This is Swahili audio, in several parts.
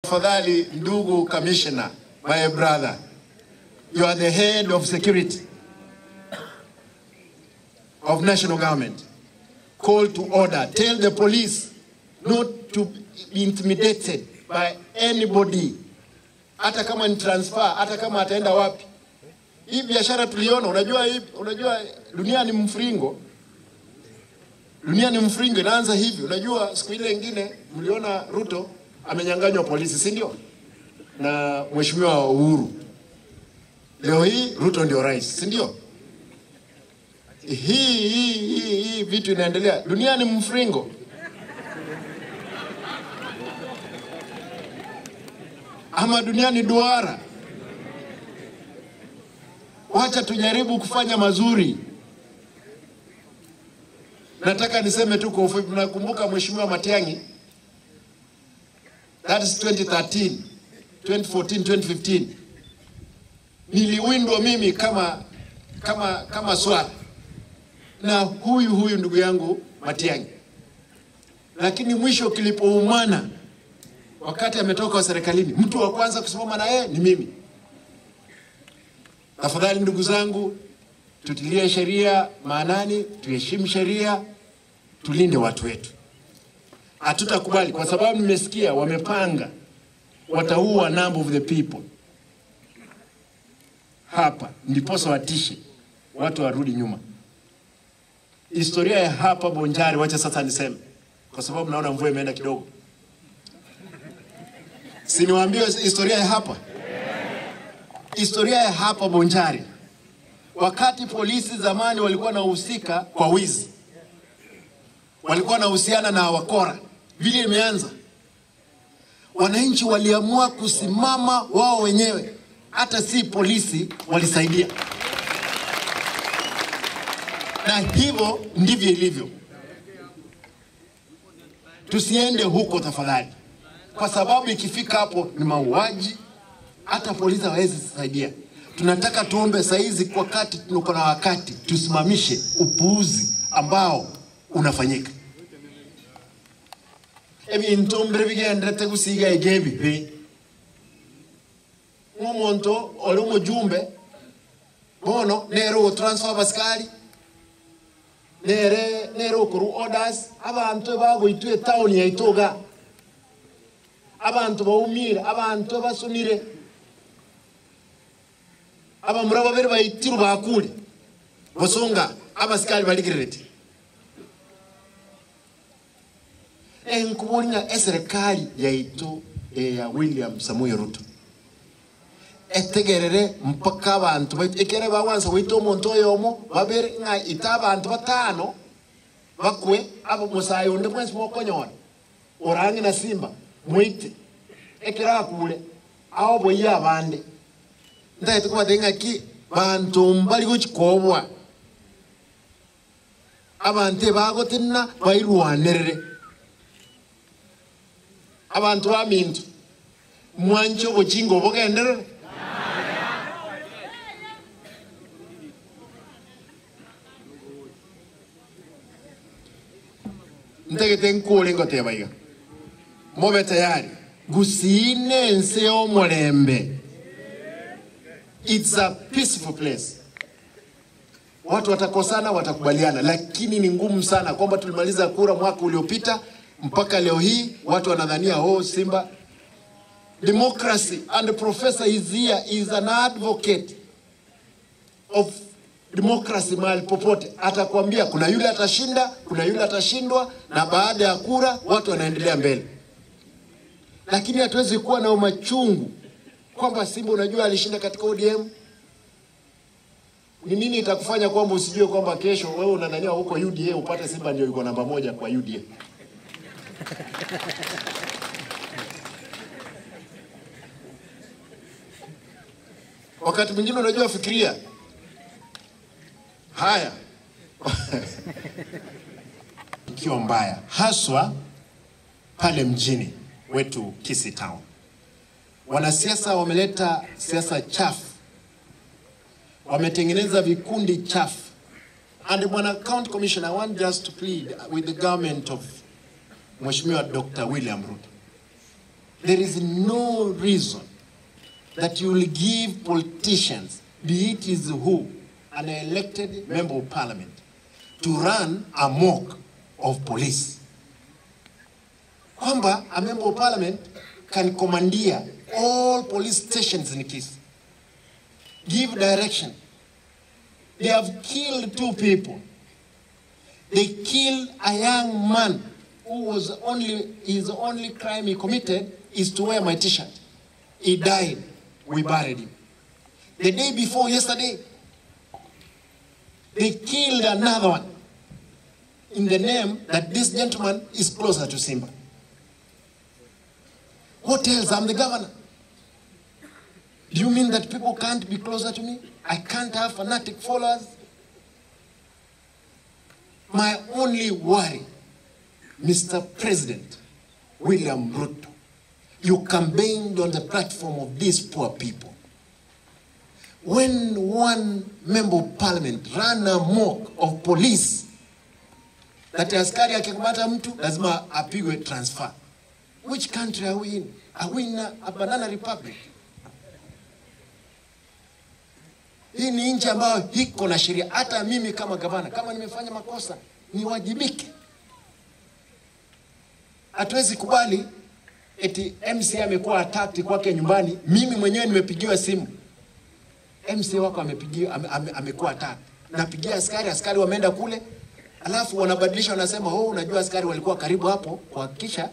Tafadhali ndugu commissioner, my brother, you are the head of security of national government. Call to order. Tell the police not to be intimidated by anybody. Hata kama ni transfer, hata kama ataenda wapi. Hii biashara tuliona, unajua dunia ni mfringo. Dunia ni mfringo, inaanza hivi. Unajua siku ile nyingine mliona Ruto amenyang'anywa polisi, si ndio? Na Mheshimiwa Uhuru. Leo hii Ruto ndio rais, si ndio? Hii vitu inaendelea. Dunia ni mfringo. Ama dunia ni duara. Wacha tujaribu kufanya mazuri. Nataka niseme tu kwa ufupi, mnakumbuka Mheshimiwa Matiang'i? That is 2013, 2014, 2015. Niliwindwa mimi kama swala na huyu ndugu yangu Matiang'i. Lakini mwisho kilipoumana, wakati ametoka serikalini, mtu wa kwanza kusimama na yeye ni mimi. Tafadhali ndugu zangu, tutilie sheria maanani, tuheshimu sheria, tulinde watu wetu. Hatutakubali, kwa sababu nimesikia wamepanga wataua number of the people. Hapa ndiposa watishe watu warudi nyuma. Historia ya hapa Bonchari, wacha sasa niseme, kwa sababu naona mvua imeenda kidogo. Si niwaambie historia ya hapa? Historia ya hapa Bonchari, wakati polisi zamani walikuwa wanahusika kwa wizi, walikuwa wanahusiana na wakora, vile imeanza, wananchi waliamua kusimama wao wenyewe, hata si polisi walisaidia. Na hivyo ndivyo ilivyo. Tusiende huko tafadhali, kwa sababu ikifika hapo ni mauaji, hata polisi hawezi kusaidia. Tunataka tuombe saizi, kwa wakati tuko na wakati, tusimamishe upuuzi ambao unafanyika. Ebi ntombre bigendrete gusiga egebi pe. Umuntu ori umujumbe bono nero transfer baskari nere okuru orders abantu bagoitwe town ya Itoga, abantu baumire, abantu basunire, abamura babere baitiru bakule bosonga abaskari baligirete. Enkubonya eserikali ya ito ya William Samoei Ruto etegerere mpaka abantu ekere bawansa wito omuntu oyomo babere nga ita abantu batano bakwe abo musayo onde mwensi mokonyora orangi na simba mwite ekere akule awo boyi abande ndaite kubatenga ki bantu mbali gochikobwa abantu bagotina bairwanerere abantu bamintu mwancho bochingo bogenderere. Ntegete nkule ngoteba iga mobe tayari gusine nse omulembe. It's a peaceful place. Watu watakosana, watakubaliana, lakini ni ngumu sana kwamba tulimaliza kura mwaka uliopita mpaka leo hii watu wanadhania oh Simba. Democracy, and the professor is here, is an advocate of democracy mahali popote. Atakwambia kuna yule atashinda, kuna yule atashindwa, na baada ya kura watu wanaendelea mbele. Lakini hatuwezi kuwa na umachungu kwamba Simba unajua alishinda katika ODM. Ni nini itakufanya kwamba usijue kwamba kesho wewe unadhania huko UDA upate Simba ndio yuko namba 1 kwa UDA? Wakati mwingine unajua fikiria haya ikiwa mbaya, haswa pale mjini wetu Kisii Town. Wanasiasa wameleta siasa chafu, wametengeneza vikundi chafu. And Bwana County Commissioner, I want just to plead with the government of Mheshimiwa Dr. William Ruto. There is no reason that you will give politicians, be it is who, an elected member of parliament, to run amok of police. Kwamba a member of parliament can commandeer all police stations in Kisii, give direction. They have killed 2 people. They killed a young man who was only, his only crime he committed is to wear my t-shirt. He died. We buried him. The day before yesterday, they killed another one in the name that this gentleman is closer to Simba. What else? I'm the governor. Do you mean that people can't be closer to me? I can't have fanatic followers? My only worry, Mr. President William Ruto, you campaigned on the platform of these poor people. When one member of parliament ran amok of police, that askari akikamata mtu lazima apigwe transfer. Which country are we in? Are we in a banana republic? Hii ni nchi ambayo iko na sheria. Hata mimi kama gavana, kama nimefanya makosa, niwajibike. Hatuwezi kubali eti MC amekuwa attacked kwake nyumbani, mimi mwenyewe nimepigiwa simu. MC wako amepigiwa, amekuwa attacked. Napigia askari, askari wameenda kule, alafu wanabadilisha wanasema, "Oh, unajua askari walikuwa karibu hapo kuhakikisha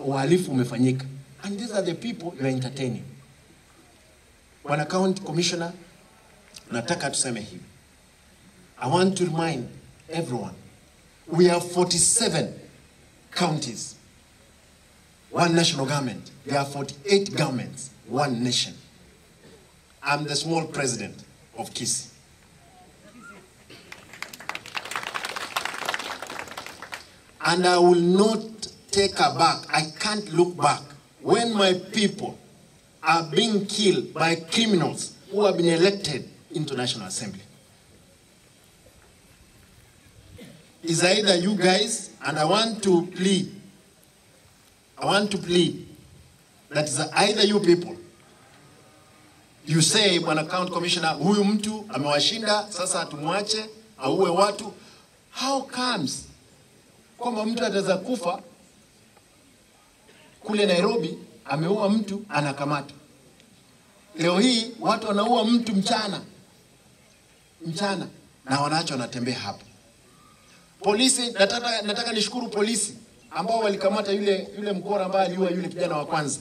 uhalifu umefanyika." And these are the people you are entertaining. Bwana County Commissioner, nataka tuseme hivi. I want to remind everyone, we have 47 counties, one national government. There are 48 governments, one nation. I'm the small president of Kisii. And I will not take her back. I can't look back. When my people are being killed by criminals who have been elected into National Assembly. It's either you guys, and I want to plead that it's either you people, you say, Bwana County Commissioner, huyu mtu amewashinda, sasa tumwache, auwe watu. How comes kwamba mtu ataweza kufa kule Nairobi, ameua mtu, anakamatwa? Leo hii watu wanaua mtu mchana. Mchana na wanaacha wanatembea hapa. Polisi, nataka nishukuru polisi ambao walikamata yule mkora ambaye aliua yule kijana wa kwanza.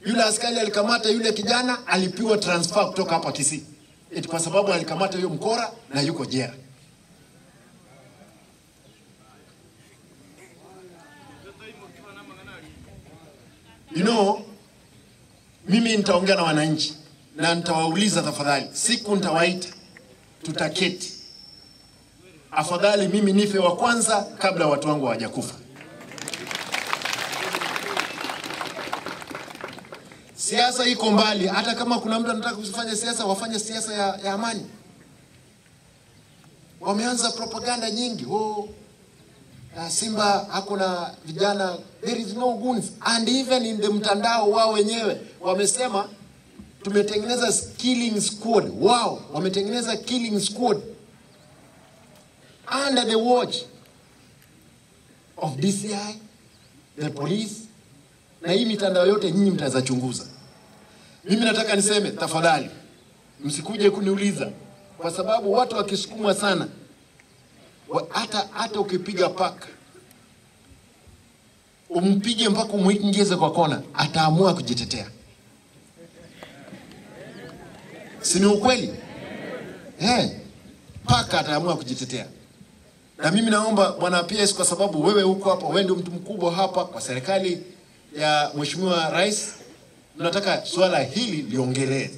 Yule askari alikamata yule kijana, alipiwa transfer kutoka hapa Kisii. Eti kwa sababu alikamata yule mkora na yuko jela. You know, mimi nitaongea na wananchi na nitawauliza tafadhali, siku nitawaita, tutaketi. Afadhali mimi nife wa kwanza kabla watu wangu hawajakufa. Siasa iko mbali, hata kama kuna mtu anataka kufanya siasa, wafanye siasa ya amani. Wameanza propaganda nyingi. Oh, Simba hakuna vijana, there is no guns. And even in the mtandao wao wenyewe wamesema tumetengeneza killing squad. Wow, wametengeneza killing squad under the watch of DCI, the police. Na hii mitandao yote nyinyi mtaweza chunguza. Mimi nataka niseme tafadhali msikuje kuniuliza, kwa sababu watu wakisukumwa sana, hata ukipiga paka umpige mpaka umuingize kwa kona, ataamua kujitetea. Si ni ukweli? Paka ataamua kujitetea. Na mimi naomba Bwana PS, kwa sababu wewe uko hapa, wewe ndio mtu mkubwa hapa kwa serikali ya Mheshimiwa Rais, tunataka swala hili liongelee.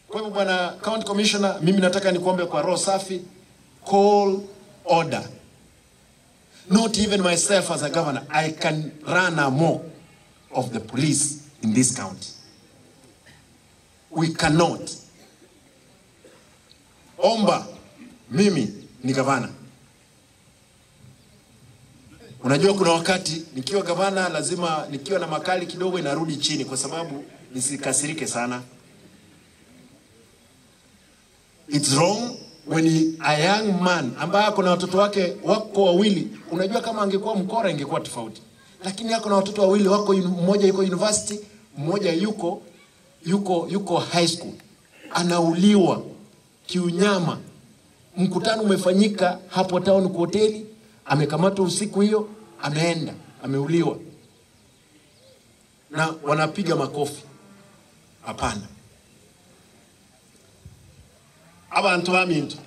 Kwa hivyo Bwana County Commissioner, mimi nataka nikuombe kwa roho safi, call order. Not even myself as a governor, I can run amok of the police in this county. We cannot. Omba, mimi ni governor. Unajua kuna wakati nikiwa gavana lazima nikiwa na makali kidogo inarudi chini kwa sababu nisikasirike sana. It's wrong when a young man ambaye ako na watoto wake wako wawili, unajua kama angekuwa mkora ingekuwa tofauti, lakini ako na watoto wawili wako, mmoja yuko university, mmoja yuko high school, anauliwa kiunyama. Mkutano umefanyika hapo town kwa hoteli, amekamatwa usiku hiyo, ameenda ameuliwa, na wanapiga makofi. Hapana, abantu baminto